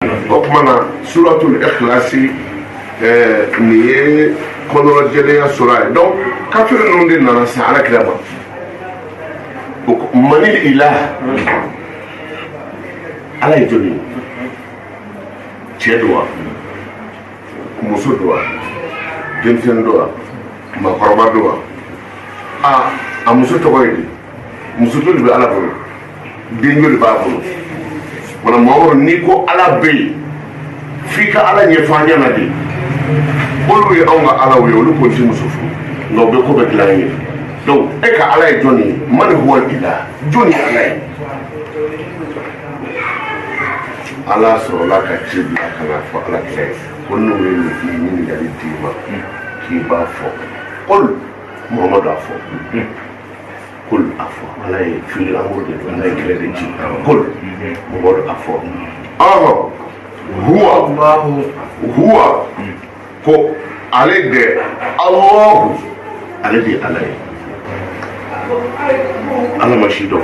O tuma na suratul ikhlasi, nin ye kɔnɔjɛlenya sura ye. Donc kafiri ninnu de nana sa ala kira ma manil ilah, ala ye jɔni ye? Cɛ don wa, muso don wa, denmisɛnnin don wa, maakɔrɔba don wa? A a muso tɔgɔ ye di? Muso joli bɛ ala bolo? Den joli b'a bolo? Wala Mamadu, n'i ko ala bɛ yen, f'i ka ala ɲɛfɔ an ɲɛna de. Olu ye anw ka alaw ye, olu ko ti muso furu, nka u bɛ ko bɛɛ dilan an ye. Donc e ka ala ye jɔn ye? Man huwa ilah, jɔn ye ala ye? Ala sɔrɔla ka ci bila ka na fɔ ala kira ye ko n'u ye nin ɲininkali d'i ma, k'i b'a fɔ qul, Muhamadu a fɔ, qul a fɔ. Ala ye fili amuru de don, ala ye kira de ci, qul, Muhamadu a fɔ, ɔhɔn, huwa huwa, ko ale de Allahu, ale de ye ala ye. Ala ma si dɔn.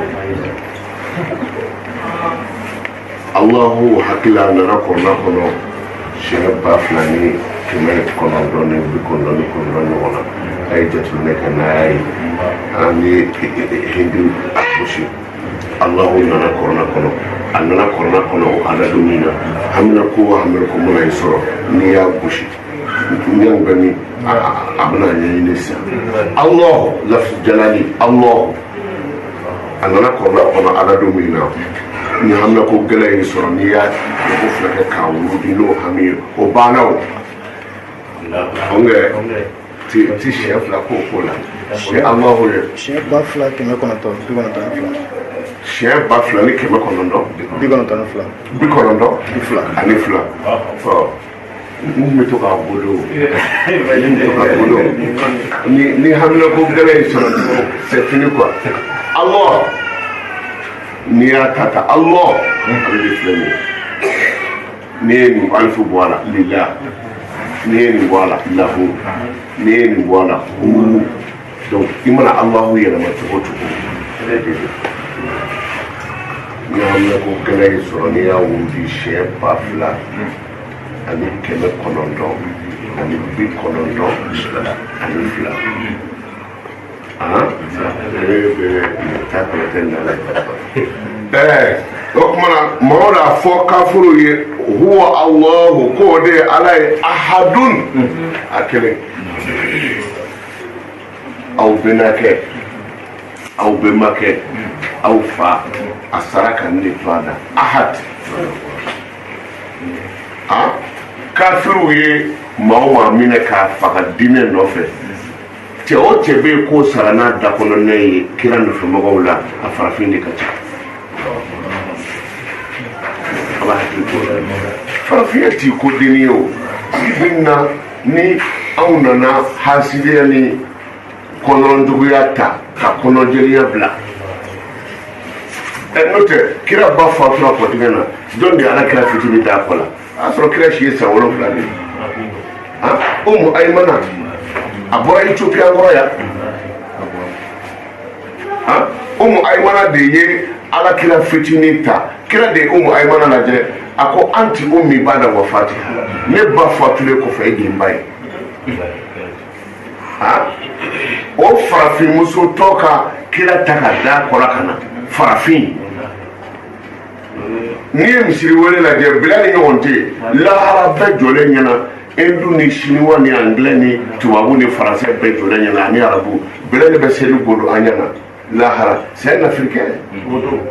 Allahu hakili a nana kurana kɔnɔ siɲɛ 2999 ɲɔgɔn na. A ye jateminɛ kɛ n'a y'a ye, an ye hindu gosi. Allahu nana kurana kɔnɔ, a nana kurana kɔnɔ o adadu min na, hamina ko o hamina ko mana i sɔrɔ, n'i y'a gosi ɲɛ bɛ min, a bɛna ɲɛɲini sisan. Allahu lafzi jalali, Allahu a nana kurana kɔnɔ adadu min na, ni hamina ko gɛlɛn y'i sɔrɔ, n'i y'a ko fila kɛ k'a wurudi n'o hami ye, o banna. O ɔnkɛ ti ti siɲɛ fila k'o ko la ni Allahu ye. Siɲɛ 2992. Siɲɛ 2900 92. 92 fila. Ani fila. Ɔ, n bɛ to k'a bolo, n bɛ to k'a bolo ni hamina ko gɛlɛn y'i sɔrɔ, c'est fini quoi. Allah, n'i y'a ta ta, Allah ale de filɛ nin ye. N'i ye nin alifu bɔ a la, lila. N'i ye nin bɔ a la, lahu. N'i ye nin bɔ a la, hu. Donc i mana Allahu yɛlɛma cogo o cogo, ale de don. Ni hamina ko gɛlɛn y'i sɔrɔ, n'i y'a wurudi siɲɛ 2992. Taa kɔnɔtɛ nana ɛɛ o tuma na mɔgɔw y'a fɔ kafuru ye, huwa Allahu, k'o de ye ala ye, ahadun, a kelen. Aw bɛnakɛ, aw bɛnbakɛ, aw fa, a sara ka nin de to a da, ahad. A kafiriw ye maa o maa minɛ k'a faga diinɛ nɔfɛ, cɛ o cɛ bɛ yen k'o sara n'a dakɔnɔnɛ ye kira nɔfɛmɔgɔw la, a farafin de ka ca. A b'a hakili to o la. Farafinya t'i ko denni ye. O bi na ni anw nana hasidiya ni kɔnɔjuguya ta ka kɔnɔjɛlenya bila ɛ, n'o tɛ kira ba fatura kɔtigɛ na, jɔn de ye ala kira fitinin d'a kɔ la? A y'a sɔrɔ kira si ye san 7 de ye. Umu Ayimana, a bɔra Ethiopie an kɔrɔ yan. Umu Ayimana de ye ala kira fitinin ta. Kira de ye Umu Ayimana lajɛ, a ko anti ummi bada wafati, ne ba fatulen kɔfɛ, e de ye n ba ye. O farafinmuso tɔ ka kira ta ka da kɔ la ka na farafin. N'i ye misiri wele lajɛ, Bilali ɲɔgɔn tɛ yen lahara. Bɛɛ jɔlen ɲɛna, hindu ni siniwa ni angilɛ ni tubabu ni faransɛ bɛɛ jɔlen ɲɛna ani arabu, Bilali bɛ seli godo an ɲɛna lahara. C'est un Africain,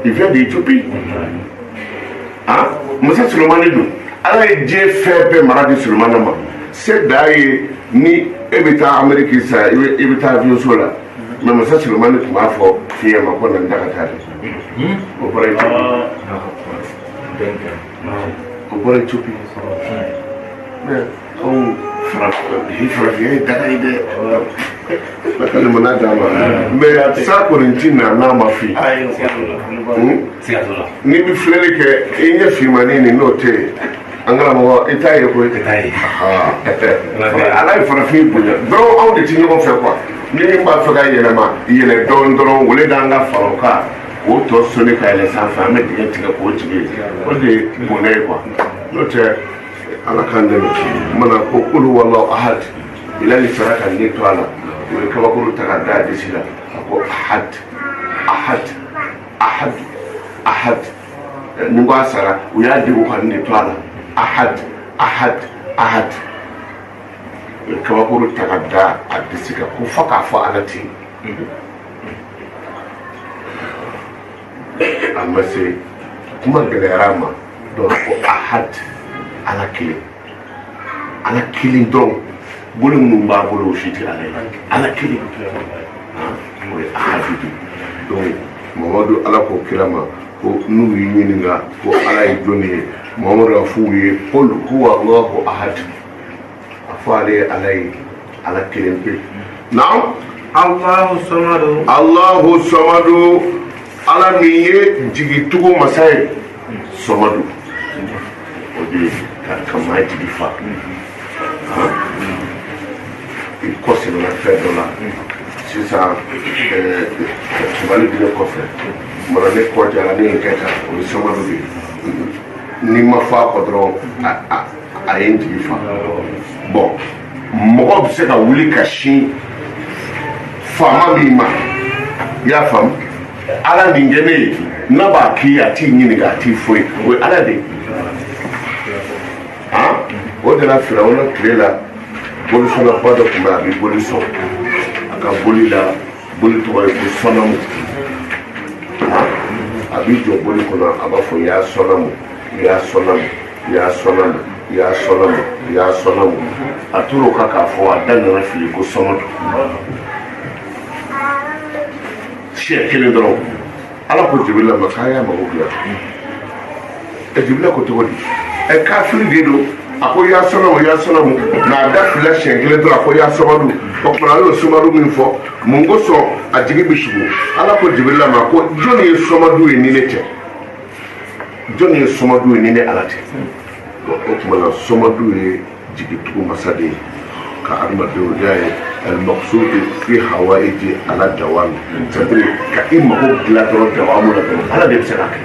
il vient d'Éthiopie. Ah, masa Sulemani dun, ala ye diɲɛ fɛn bɛɛ mara di Sulemani ma. Se da ye ni e bɛ taa Amérique sisan, i bɛ taa avion so la, mais masa Sulemani tun b'a fɔ fiɲɛ ma ko na n da ka taa dɛ. O bɔra Éthiopie, o bɔra Éthiopie. Mais anw farafinya ye daga ye dɛ, ala ka limaniya d'an ma. Mais sa kɔni ti na n'a ma fin. N'i bɛ filɛli kɛ, i ɲɛ finmani nin, n'o tɛ yen, an karamɔgɔ, i t'a ye koyi. Ala ye farafin bonya dɔrɔn, anw de ti ɲɔgɔn fɛ quoi. Ni min b'a fɛ ka yɛlɛma, yɛlɛ dɔɔni dɔrɔn, wele d'an ka fara o kan, k'o tɔ soni ka yɛlɛ sanfɛ, an bɛ dingɛ tigɛ k'o jigin, o de ye bonɛ ye quoi. N'o tɛ, Ala k'an dɛmɛ. Mana ko qul huwallahu ahad, Bilali sara ka ne to a la, o ye kabakuru ta ka da a disi la, a ko ahad, ahad, ahad, ahad. Ni ko a sara, u y'a degun ka ne to a la, ahad, ahad, ahad. U ye kabakuru ta ka da a disi kan ko fo k'a fɔ Ala tɛ yen. A ma se, kuma gɛlɛyara a ma. Donc ko ahad, Ala kelen, Ala kelen dɔrɔn. Bolo minnu b'a bolo, o si tɛ Ala ye, Ala kelen o ye ahadu de. Donc Mamadu, Ala ko kira ma ko n'u y'i ɲininka ko Ala ye jɔnni ye, Mamadu a f'u ye qul huwa Allahu ahad, a fɔ ale ye Ala ye, Ala kelen pe. Naam. Allahu samadu. Allahu samadu, Ala min ye jigitugu masa ye. Samadu, o de ye ka maa jigi fa. I kɔ sɛmɛna fɛn dɔ la sisan, tabali bɛ ne kɔfɛ, mana ne kɔ jara, ne ye kɛ tan, o ye samadu de ye. N'i ma fɔ a kɔ dɔrɔn, a ye n jigi fa. Bon, mɔgɔ bɛ se ka wuli ka sin faama min ma, i y'a faamu, Ala nin kɛ ne ye, n'a b'a k'i ye, a t'i ɲininka, a t'i foyi, o ye Ala de ye. Han, o de la Firawuna tile la, bolisɔnnaba dɔ tun bɛ, a bɛ boli sɔn a ka boli la, boli tɔgɔ ye ko sɔnamu. A b'i jɔ boli kɔnɔ, a b'a fɔ ya sɔnamu, ya sɔnamu, ya sɔnamu, ya sɔnamu, ya sɔnamu. A tor'o kan k'a fɔ, a da nana fili ko sɔmadu siɲɛ kelen dɔrɔn. Ala ko Jibirila ma k'a y'a mago dilan. Ɛ, Jibirila ko cogo di? Ɛ, kafiri de don, a ko ya sɔnamu, ya sɔnamu, nka a da filila siɲɛ kelen dɔrɔn, a ko ya sɔmadu. O tuma a y'o sɔmadu min fɔ, mun kosɔn a jigi bɛ sugu? Ala ko Jibirila ma ko jɔnni ye sɔmadu ye ni ne tɛ? Jɔnni ye sɔmadu ye ni ne Ala tɛ? O tuma na sɔmadu ye jigitugu masa de ye ka adamadenw y'a ye alimaksudu fi hawaiji ala dawami, c'est à dire ka i mago dilan dɔrɔn, dawamu la dɔrɔn, Ala de bɛ se k'a kɛ.